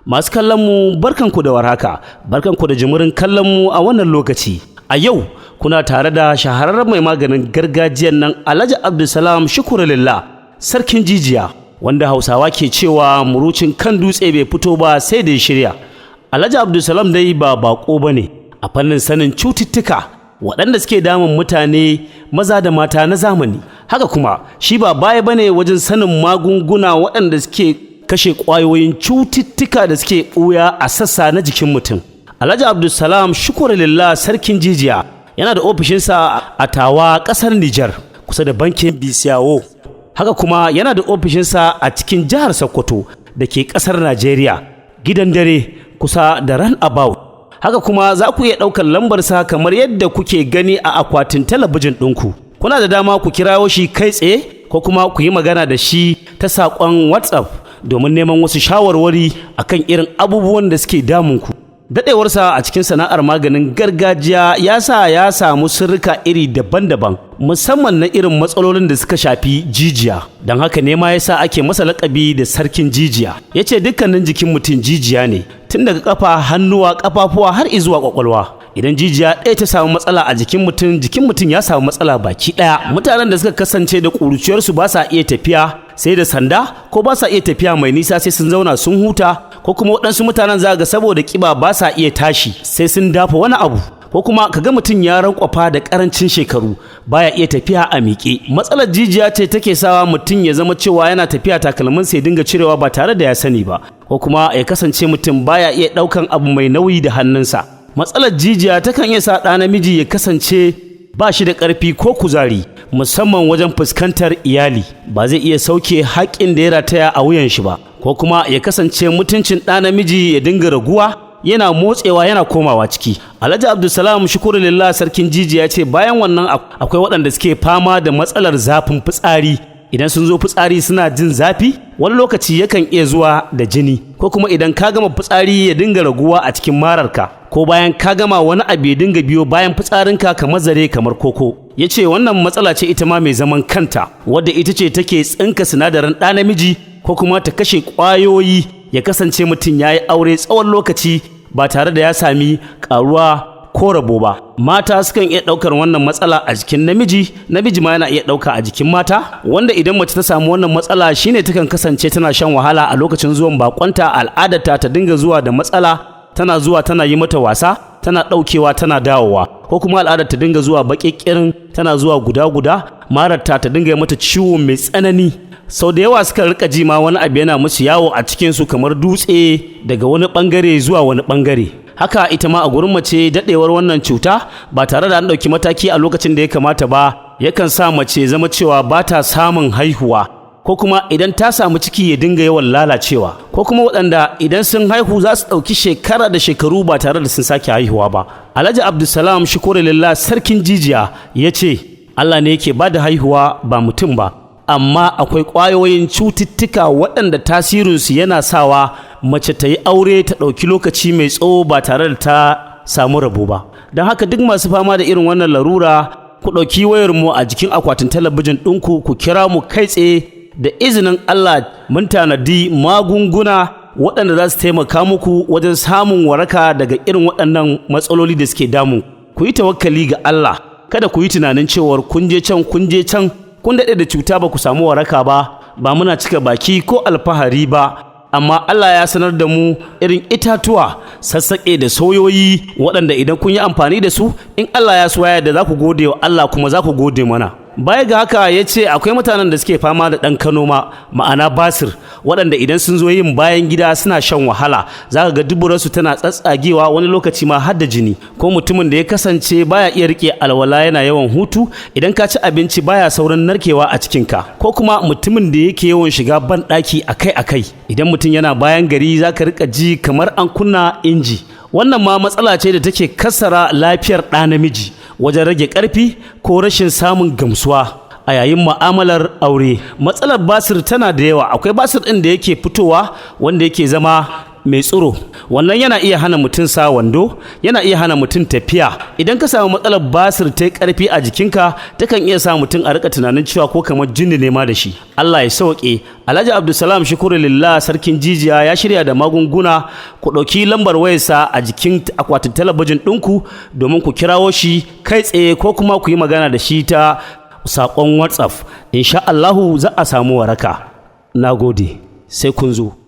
Masu kallon mu, barkanku da warhaka, barkanku da jimirin kallon mu a wannan lokaci. A yau kuna tare da shahararren mai maganin gargajiyan nan, Alhaji Abdulsalam Shukurulillah, sarkin jijiya, wanda Hausawa ke cewa murucin kan dutse bai fito ba sai da ya shirya. Alhaji Abdulsalam dai ba bako bane a fannin sanin cututtuka waɗanda suke damun mutane maza da mata na zamani. Haka kuma shi ba baya bane wajen sanin magunguna waɗanda suke kashe ƙwayoyin cututtuka da suke ɓuya a sassa na jikin mutum. Alhaji Abdulsalam Shukurulillah, sarkin jijiya, yana da ofishinsa a Tawa, ƙasar Nijar, kusa da bankin BCEAO. Haka kuma yana da ofishinsa a cikin jihar Sokoto da ke ƙasar Najeriya, Gidan Dare, kusa da Roundabout. Haka kuma za ku iya ɗaukar lambarsa kamar yadda kuke gani a akwatin talabijin ɗinku. Kuna da dama ku kirawo shi kai tsaye ko kuma ku yi magana da shi ta saƙon WhatsApp domin neman wasu shawarwari akan irin abubuwan da suke damunku. Daɗewarsa a cikin sana'ar maganin gargajiya ya sa ya samu sirrika iri daban-daban, musamman na irin matsalolin da suka shafi jijiya. Don haka ne ma ya sa ake masa laƙabi da sarkin jijiya. Ya ce dukkanin jikin mutum jijiya ne, tun daga ƙafa, hannuwa, ƙafafuwa har izuwa ƙwaƙwalwa. Idan jijiya ɗaya ta samu matsala a jikin mutum, jikin mutum ya samu matsala baki ɗaya. Mutanen da suka kasance da ƙuruciyarsu ba sa iya tafiya sai da sanda, ko ba sa iya tafiya mai nisa sai sun zauna sun huta, ko kuma waɗansu mutanen za ga saboda ƙiba ba sa iya tashi sai sun dafa wani abu, ko kuma kaga mutum ya rankwafa da ƙarancin shekaru baya iya tafiya a miƙe, matsalar jijiya ce take sawa mutum ya zama cewa yana tafiya takalmin sai dinga cirewa ba tare da ya sani ba, ko kuma ya kasance mutum baya iya ɗaukan abu mai nauyi da hannunsa. Matsalar jijiya takan iya sa ɗa namiji ya kasance ba shi da ƙarfi ko kuzari, musamman wajen fuskantar iyali, ba zai iya sauke haƙƙin da ya rataya a wuyan shi ba, ko kuma ya kasance mutuncin ɗa namiji ya dinga raguwa, yana motsewa yana komawa ciki. Alhaji Abdulsalam Shukurulillah, sarkin jijiya, ce bayan wannan akwai waɗanda suke fama da matsalar zafin fitsari. Idan sun zo fitsari suna jin zafi, wani lokaci yakan iya zuwa da jini, ko kuma idan ka gama fitsari ya dinga raguwa a cikin mararka, ko bayan ka gama wani abu ya dinga biyo bayan fitsarinka kamar zare, kamar koko. Ya ce wannan matsala ce ita ma mai zaman kanta, wadda ita ce take tsinka sinadarin ɗa namiji ko kuma ta kashe ƙwayoyi, ya kasance mutum ya yi aure tsawon lokaci ba tare da ya sami ƙaruwa ko rabo ba. Mata sukan iya ɗaukar wannan matsala a jikin namiji, namiji ma yana iya ɗauka a jikin mata, wanda idan mace ta samu wannan matsala shine takan kasance tana shan wahala a lokacin zuwan bakonta, al'adarta ta dinga zuwa da matsala, tana zuwa tana yi mata wasa, tana ɗaukewa tana dawowa, ko kuma al'adar ta dinga zuwa baƙiƙirin, tana zuwa guda-guda, mararta ta dinga yi mata ciwo mai tsanani. Sau da yawa suka rika ji ma wani abu yana musu yawo a cikin su kamar dutse daga wani bangare zuwa wani bangare. Haka ita ma a gurin mace, dadewar wannan cuta ba tare da an ɗauki mataki a lokacin da ya kamata ba yakan sa mace zama cewa ba ta samun haihuwa, ko kuma idan ta samu ciki ya dinga yawan lalacewa, ko kuma waɗanda idan sun haihu za su ɗauki shekara da shekaru ba tare da sun sake haihuwa ba. Alhaji Abdulsalam Shukurulillah, sarkin jijiya, ya ce Allah ne yake ba da haihuwa, ba mutum ba, amma akwai ƙwayoyin cututtuka waɗanda tasirinsu yana sawa mace ta yi aure ta ɗauki lokaci mai tsawo ba tare da ta samu rabo ba. Don haka duk masu fama da irin wannan larura, ku ɗauki wayarmu a jikin akwatin talabijin ɗinku, ku kira mu kai tsaye. Da izinin Allah mun tanadi magunguna waɗanda za su taimaka muku wajen samun waraka daga irin waɗannan matsaloli da suke damu ku. Yi tawakkali ga Allah, kada ku yi tunanin cewar kun je can, kun je can, kun daɗe da cuta ba ku samu waraka ba. Ba muna cika baki ko alfahari ba, amma Allah ya sanar da mu irin itatuwa, sassaƙe da soyoyi waɗanda idan kun yi amfani da su, in Allah ya so da za ku gode wa Allah kuma za ku gode mana. Baya ga haka, ya ce akwai mutanen da suke fama da ɗan kano ma, ma'ana basir, waɗanda idan sun zo yin bayan gida suna shan wahala, za ka ga duburarsu tana tsatsagewa, wani lokaci ma har da jini, ko mutumin da ya kasance baya iya riƙe alwala, yana yawan hutu, idan ka ci abinci baya saurin narkewa a cikinka, ko kuma mutumin da yake yawan shiga ban ɗaki akai-akai. Idan mutum yana bayan gari za ka riƙa ji kamar an kunna inji. Wannan ma matsala ce da take kassara lafiyar ɗa namiji wajen rage ƙarfi ko rashin samun gamsuwa a yayin mu'amalar aure. Matsalar basir tana da yawa. Akwai basir ɗin da yake fitowa wanda yake zama Mai tsiro wannan yana iya hana mutum sa wando, yana iya hana mutum tafiya. Idan ka samu matsalar basir ta karfi a jikinka, takan iya sa mutum a rika tunanin cewa ko kamar jinni ne ma da shi. Allah ya sauke. Alhaji Abdulsalam Shukurulillah, sarkin jijiya, ya shirya da magunguna. Ku ɗauki lambar wayarsa a jikin akwatin talabijin ɗinku domin ku kirawo shi kai tsaye ko kuma ku yi magana da shi ta saƙon WhatsApp. Insha Allahu za a samu waraka. Na gode, sai kun zo.